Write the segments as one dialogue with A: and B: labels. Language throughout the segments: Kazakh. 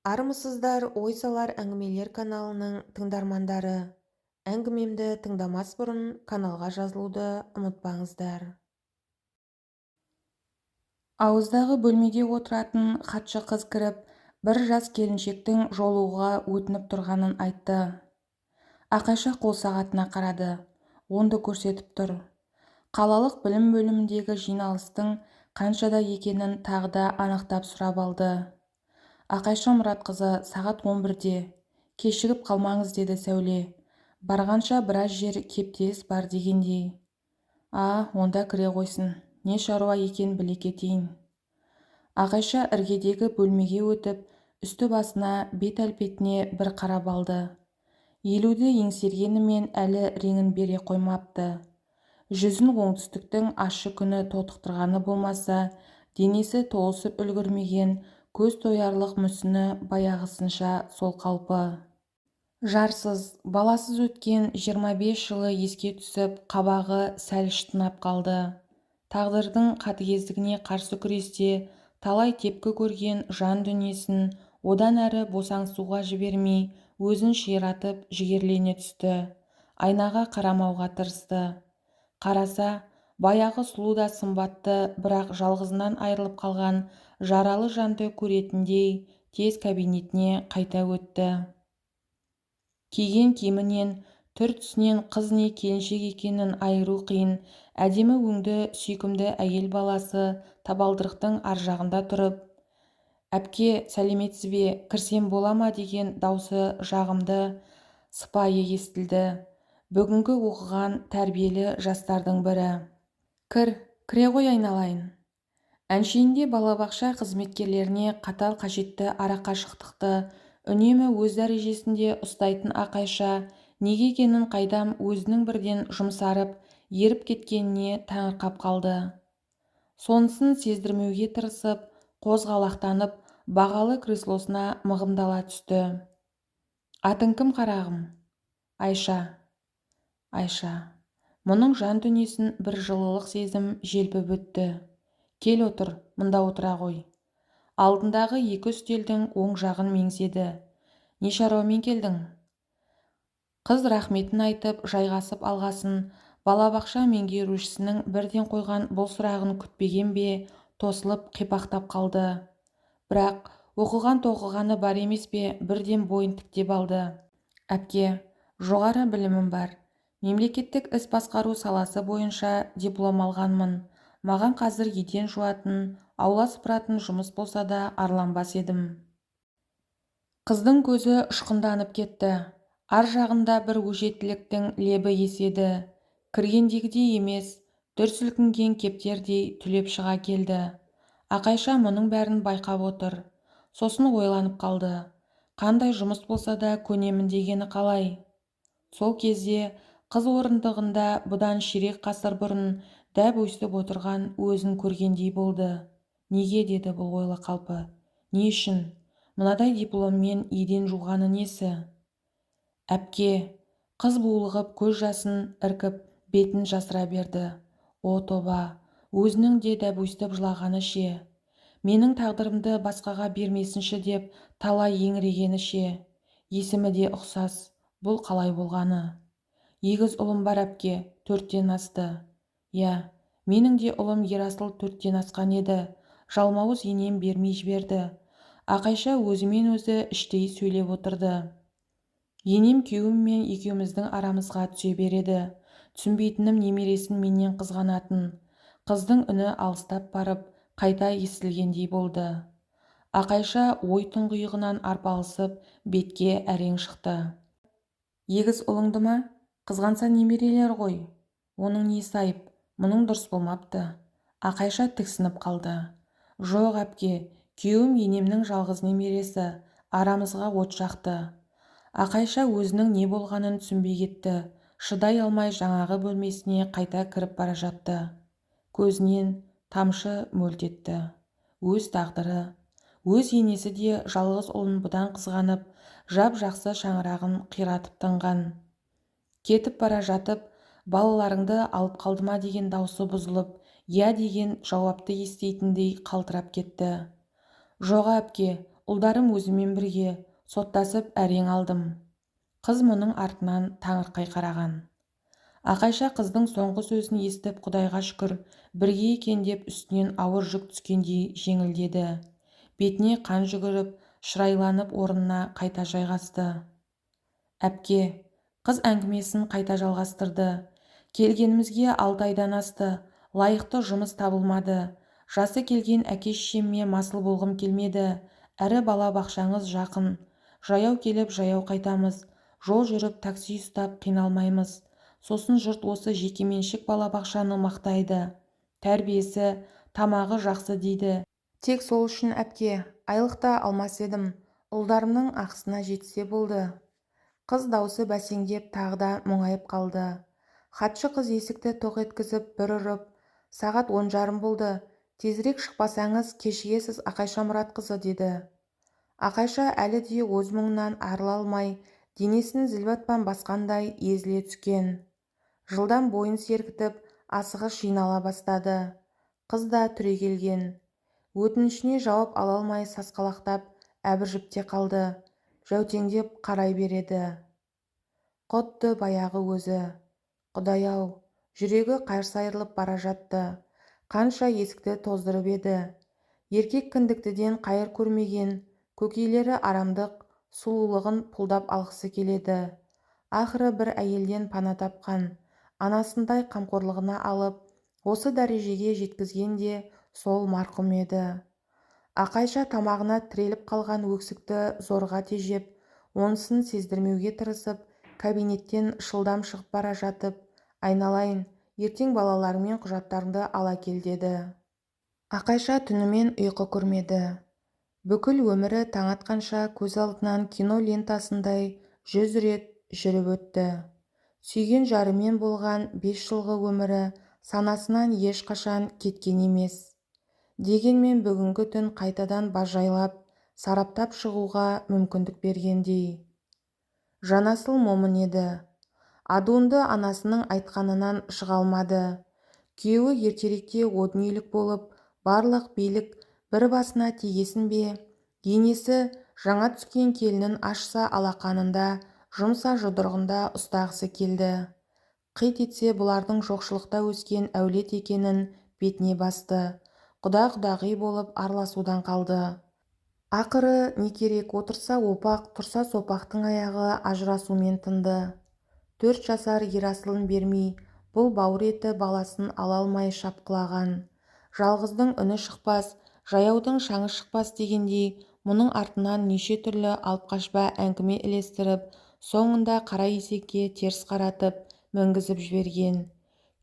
A: Армысыздар, ой салар әңгімелер каналының тыңдармандары! Әңгімемді тыңдамас бұрын каналға жазылуды ұмытпаңыздар. Ауыздағы бөлмеде отыратын хатшы қыз кіріп, бір жас келіншектің жолығуға өтініп тұрғанын айтты. Ақайша қол сағатына қарады. Онды көрсетіп тұр. Қалалық білім бөліміндегі жиналыстың қаншада екенін тағы да анықтап сұрап алды. Ақайша Мұратқызы, сағат 11-де. Кешігіп қалмаңыз, деді Сәуле. Барғанша біраз жер кептеліс бар дегендей. А, онда кіре қойсын. Не шаруа екен біле кетейін. Ақайша іргедегі бөлмеге өтіп, үсті-басына, бет әлпетіне бір қарап алды. 50-ді еңсергенімен әлі реңін бере қоймапты. Жүзін оңтүстіктің ащы күні тотықтырғаны болмаса, денесі толысып үлгермеген, көз тоярлық мүсіні баяғысынша сол қалпы. Жарсыз, баласыз өткен 25 жылы еске түсіп, қабағы сәл шытынап қалды. Тағдырдың қатыгездігіне қарсы күресте талай тепкі көрген жан дүниесін одан әрі босаңсуға жібермей, өзін ширатып жігерлене түсті. Айнаға қарамауға тырысты. Қараса, баяғы сұлу да сымбатты, бірақ жалғызынан айырылып қалған жаралы жанды көретіндей, тез кабинетіне қайта өтті. Киген киімінен, түр-түсінен қыз не келіншек екенін айыру қиын, әдемі өңді, сүйкімді әйел баласы табалдырықтың ар жағында тұрып, «Әпке, сәлеметсіз бе, кірсем бола ма?» деген даусы жағымды, сыпайы естілді. Бүгінгі оқыған тәрбиелі жастардың бірі. Кір, кіре ғой айналайын. Әншейінде балабақша қызметкерлеріне қатал қажетті арақашықтықты үнемі өз дәрежесінде ұстайтын Ақайша неге екенін қайдам өзінің бірден жұмсарып, еріп кеткеніне таңырқап қалды. Сонысын сездірмеуге тырысып, қозғалақтанып, бағалы креслосына мығымдала түсті. Атың кім, қарағым? Айша. Айша. Мұның жан дүниесін бір жылылық сезім желпіп өтті. Кел отыр, мұнда отыра ғой. Алдындағы екі үстелдің оң жағын меңзеді. Не шаруамен келдің? Қыз рахметін айтып, жайғасып алғасын, балабақша меңгерушісінің бірден қойған бұл сұрағын күтпеген бе, тосылып қипақтап қалды. Бірақ оқыған тоқығаны бар емес пе, бірден бойын тіктеп алды. Әпке, жоғары білімім бар. Мемлекеттік іс басқару саласы бойынша диплом алғанмын. Маған қазір еден жуатын, аула сыпыратын жұмыс болса да арланбас едім. Қыздың көзі ұшқынданып кетті. Ар жағында бір өжеттіліктің лебі еседі. Кіргендегідей емес, дүр сілкінген кептердей түлеп шыға келді. Ақайша мұның бәрін байқап отыр. Сосын ойланып қалды. Қандай жұмыс болса да көнемін дегені қалай? Сол кезде қыз орындығында бұдан ширек ғасыр бұрын дәп өстіп отырған өзін көргендей болды. Неге, деді бұл ойлы қалпы. Не үшін? Мынадай дипломмен еден жуғаны несі? Әпке, қыз булығып көз жасын іркіп, бетін жасыра берді. О тоба, өзінің де дәп өстіп жылағаны ше? Менің тағдырымды басқаға бермесінші деп талай еңірегені ше? Есімі де ұқсас, бұл қалай болғаны? Егіз ұлым бар әпке, 4-тен асты. Иә, менің де ұлым Ерасыл 4-тен асқан еді. Жалмауыз енем бермей жіберді. Ақайша өзімен өзі іштей сөйлеп отырды. Енем күйеуім мен екеуміздің арамызға түсе береді. Түсінбейтінім немересін менен қызғанатын. Қыздың үні алыстап барып, қайта естілгендей болды. Ақайша ой тұңғиығынан арпалысып, бетке әрең шықты. Егіз ұлыңды ма? Қызғанса немерелер ғой. Оның несі айып? Мұның дұрыс болмапты. Ақайша тіксініп қалды. Жоқ, әпке, күйеуім енемнің жалғыз немересі, арамызға от жақты. Ақайша өзінің не болғанын түсінбей кетті. Шыдай алмай жаңағы бөлмесіне қайта кіріп бара жатты. Көзінен тамшы мөлт етті. Өз тағдыры, өз енесі де жалғыз ұлын бұдан қызғанып, жап-жақсы шаңырағын қиратып тынған. Кетіп бара жатып, балаларыңды алып қалды ма деген даусы бұзылып, иә деген жауапты еститіндей қалтырап кетті. Жоға әпке, Ұлдарым өзіммен бірге, соттасып әрең алдым. Қыз мұның артынан таңырқай қараған. Ақайша қыздың соңғы сөзін естіп, Құдайға шүкір, бірге екен деп үстінен ауыр жүк түскендей жеңілдеді. Бетіне қан жүгіріп, шырайланып орнына қайта жайғасты. Әпке, қыз әңгімесін қайта жалғастырды. Келгенімізге 6 айдан асты, лайықты жұмыс табылмады. Жасы келген әке-шешеме масыл болғым келмеді. Әрі бала бақшаңыз жақын. Жаяу келіп, жаяу қайтамыз. Жол жүріп, такси ұстап қиналмаймыз. Сосын жұрт осы жекеменшік балабақшаны мақтайды. Тәрбиесі, тамағы жақсы дейді. Тек сол үшін әпке, айлық та алмас едім. Ұлдарымның ақысына жетсе болды. Қыз даусы бәсеңдеп тағы да мұңайып қалды. Хатшы қыз есікті тоқ еткізіп бір ұрып, сағат 10:30 болды. Тезірек шықпасаңыз, кешігесіз Ақайша Мұратқызы, деді. Ақайша әлі де өз мұңынан арыла алмай, денесін зілбатпан басқандай езіле түскен. Жылдам бойын сергітіп, асығыс жинала бастады. Қыз да түрегелген. Өтінішіне жауап ала алмай сасқалақтап, әбіржіп те қалды. Жәутеңдеп қарай береді. Құдды баяғы өзі. Құдай-ау, жүрегі қарс айырылып бара жатты. Қанша есікті тоздырып еді. Еркек кіндіктіден қайыр көрмеген, көкейлері арамдық, сұлулығын пұлдап алғысы келеді. Ақыры бір әйелден пана тапқан, анасындай қамқорлығына алып, осы дәрежеге жеткізген де сол марқұм еді. Ақайша тамағына тіреліп қалған өксікті зорға тежеп, онысын сездірмеуге тырысып, кабинеттен шылдам шығып бара жатып, айналайын, ертең балаларыңмен құжаттарыңды ала кел деді. Ақайша түнімен ұйқы көрмеді. Бүкіл өмірі таң атқанша көз алдынан кино лентасындай 100 рет жүріп өтті. Сүйген жарымен болған 5 жылғы өмірі санасынан ешқашан кеткен емес. Дегенмен бүгінгі түн қайтадан бажайлап, сараптап шығуға мүмкіндік бергендей. Жанасыл момын еді. Адуынды анасының айтқанынан шыға алмады. Күйеуі ертеректе о дүниелік болып, барлық билік бір басына тигесін бе, енесі жаңа түскен келінін ашса алақанында, жұмса жұдырығында ұстағысы келді. Қит етсе бұлардың жоқшылықта өскен әулет екенін бетіне басты. Құда-құдағи болып араласудан қалды. Ақыры не керек, отырса опақ, тұрса сопақтың аяғы ажырасумен тынды. 4 жасар Ерасылын бермей, бұл бауыр еті баласын ала алмай шапқылаған. Жалғыздың үні шықпас, жаяудың шаңы шықпас дегендей, мұның артынан неше түрлі алып-қашпа әңгіме ілестіріп, соңында қара есекке теріс қаратып, мінгізіп жіберген.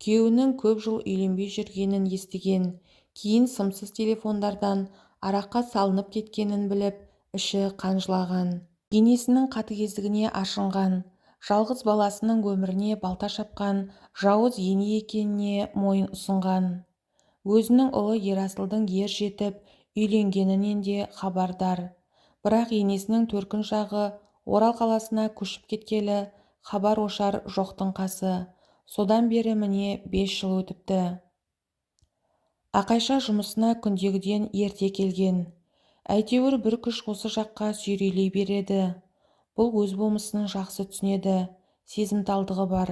A: Күйеуінің көп жыл үйленбей жүргенін естіген, кейін сымсыз телефондардан араққа салынып кеткенін біліп, іші қан жылаған. Енесінің қатыгездігіне ашынған, жалғыз баласының өміріне балта шапқан жауыз ене екеніне мойын ұсынған. Өзінің ұлы Ерасылдың ер жетіп, үйленгенінен де хабардар. Бірақ енесінің төркін жағы Орал қаласына көшіп кеткелі хабар-ошар жоқтың қасы. Содан бері міне 5 жыл өтіпті. Ақайша жұмысына күндегіден ерте келген. Әйтеуір бір күш осы жаққа сүйрелей береді. Бұл өз болмысын жақсы түсінеді, сезімталдығы бар.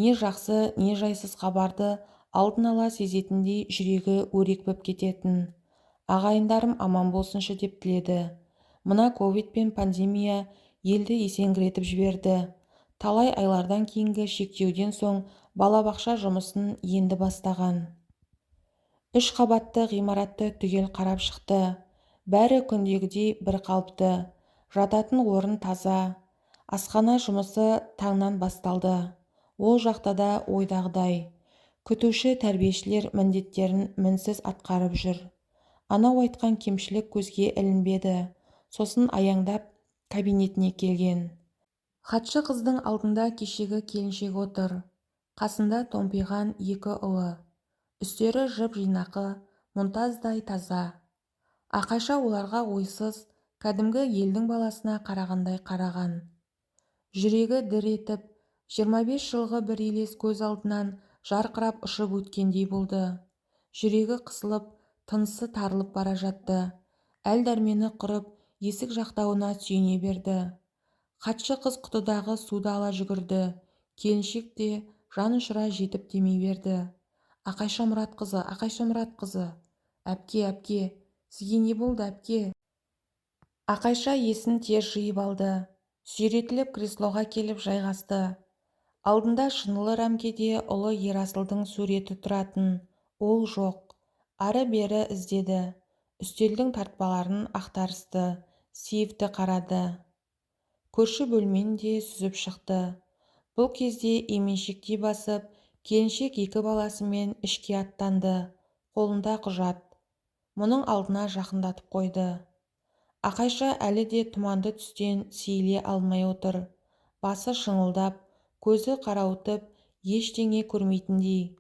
A: Не жақсы, не жайсыз хабарды алдын ала сезетіндей жүрегі өрекпіп кететін. Ағайындарым аман болсыншы деп тіледі. Мына ковид пен пандемия елді есеңгіретіп жіберді. Талай айлардан кейінгі шектеуден соң балабақша жұмысын енді бастаған. 3 қабатты ғимаратты түгел қарап шықты. Бәрі күндегідей бір қалыпты. Жататын орын таза. Асхана жұмысы таңнан басталды. Ол жақта да ойдағыдай. Күтуші тәрбиешілер міндеттерін мінсіз атқарып жүр. Анау айтқан кемшілік көзге ілінбеді. Сосын аяңдап кабинетіне келген. Хатшы қыздың алдында кешегі келіншек отыр. Қасында томпиған 2 ұлы. Үстері жып-жинақы, мұнтаздай таза. Ақайша оларға ойсыз, кәдімгі елдің баласына қарағандай қараған. Жүрегі дір етіп, 25 жылғы бір елес көз алдынан жарқырап ұшып өткендей болды. Жүрегі қысылып, тынысы тарылып бара жатты. Әл-дәрмені құрып, есік жақтауына сүйене берді. Хатшы қыз құтыдағы суды ала жүгірді. Келіншек те жанұшыра жетіп демей берді. Ақайша Мұратқызы, Ақайша Мұратқызы! Әпке, әпке! Сізге не болды, әпке? Ақайша есін тез жиып алды. Сүйретіліп креслоға келіп жайғасты. Алдында шынылы рәмкеде ұлы Ерасылдың суреті тұратын. Ол жоқ. Ары-бері іздеді. Үстелдің тартпаларын ақтарысты, сейфті қарады. Көрші бөлмені де сүзіп шықты. Бұл кезде именшектей басып, келіншек екі баласымен ішке аттанды. Қолында құжат. Мұның алдына жақындатып қойды. Ақайша әлі де тұманды түстен сейіле алмай отыр. Басы шыңылдап, көзі қарауытып, ештеңе көрмейтіндей.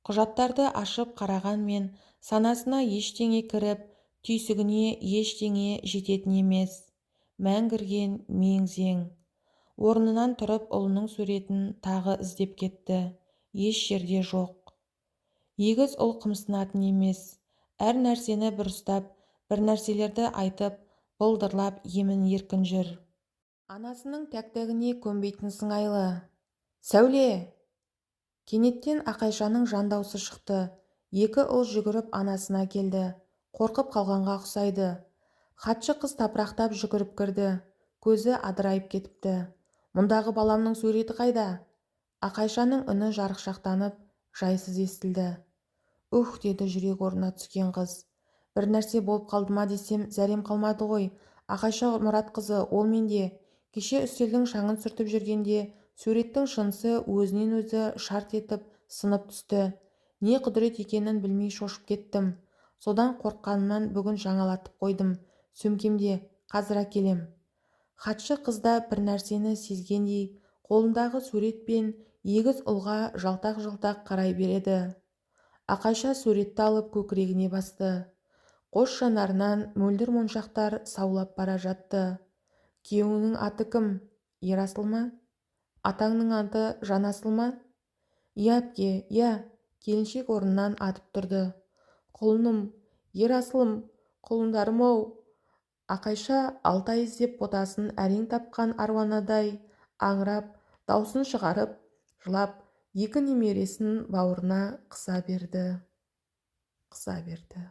A: Құжаттарды ашып қарағанмен санасына ештеңе кіріп, түйсігіне ештеңе жететін емес. Мәңгірген мең-зең. Орнынан тұрып ұлының суретін тағы іздеп кетті. Еш жерде жоқ. Егіз ұл қымсынатын емес. Әр нәрсені бір ұстап, бір нәрселерді айтып, былдырлап емін-еркін жүр. Анасының тәк-тәгіне көнбейтін сыңайлы. Сәуле! Кенеттен Ақайшаның жан даусы шықты. Екі ұл жүгіріп анасына келді. Қорқып қалғанға ұқсайды. Хатшы қыз тапырақтап жүгіріп кірді. Көзі адырайып кетіпті. Мұндағы баламның суреті қайда? Ақайшаның үні жарықшақтанып, жайсыз естілді. Ух, деді жүрек орнына түскен қыз. Бір нәрсе болып қалды ма десем, зәрем қалмады ғой. Ақайша Мұратқызы, ол менде. Кеше үстелдің шаңын сүртіп жүргенде суреттің шынысы өзінен өзі шарт етіп сынып түсті. Не құдірет екенін білмей шошып кеттім. Содан қорыққанымнан бүгін жаңалатып қойдым. Сөмкемде, қазір әкелем. Хатшы қыз да бір нәрсені сезгендей, қолындағы сурет пен егіз ұлға жалтақ-жалтақ қарай береді. Ақайша суретті алып көкірегіне басты. Қос жанарынан мөлдір моншақтар саулап бара жатты. Күйеуіңнің аты кім? Ерасыл ма? Атаңның аты Жанасыл ма? Иә, әпке, иә, келіншек орнынан атып тұрды. Құлыным, Ерасылым, құлындарым-ау! Ақайша алты ай іздеп ботасын әрең тапқан аруанадай аңырап, даусын шығарып, жылап, екі немересін бауырына қыса берді. Қыса берді.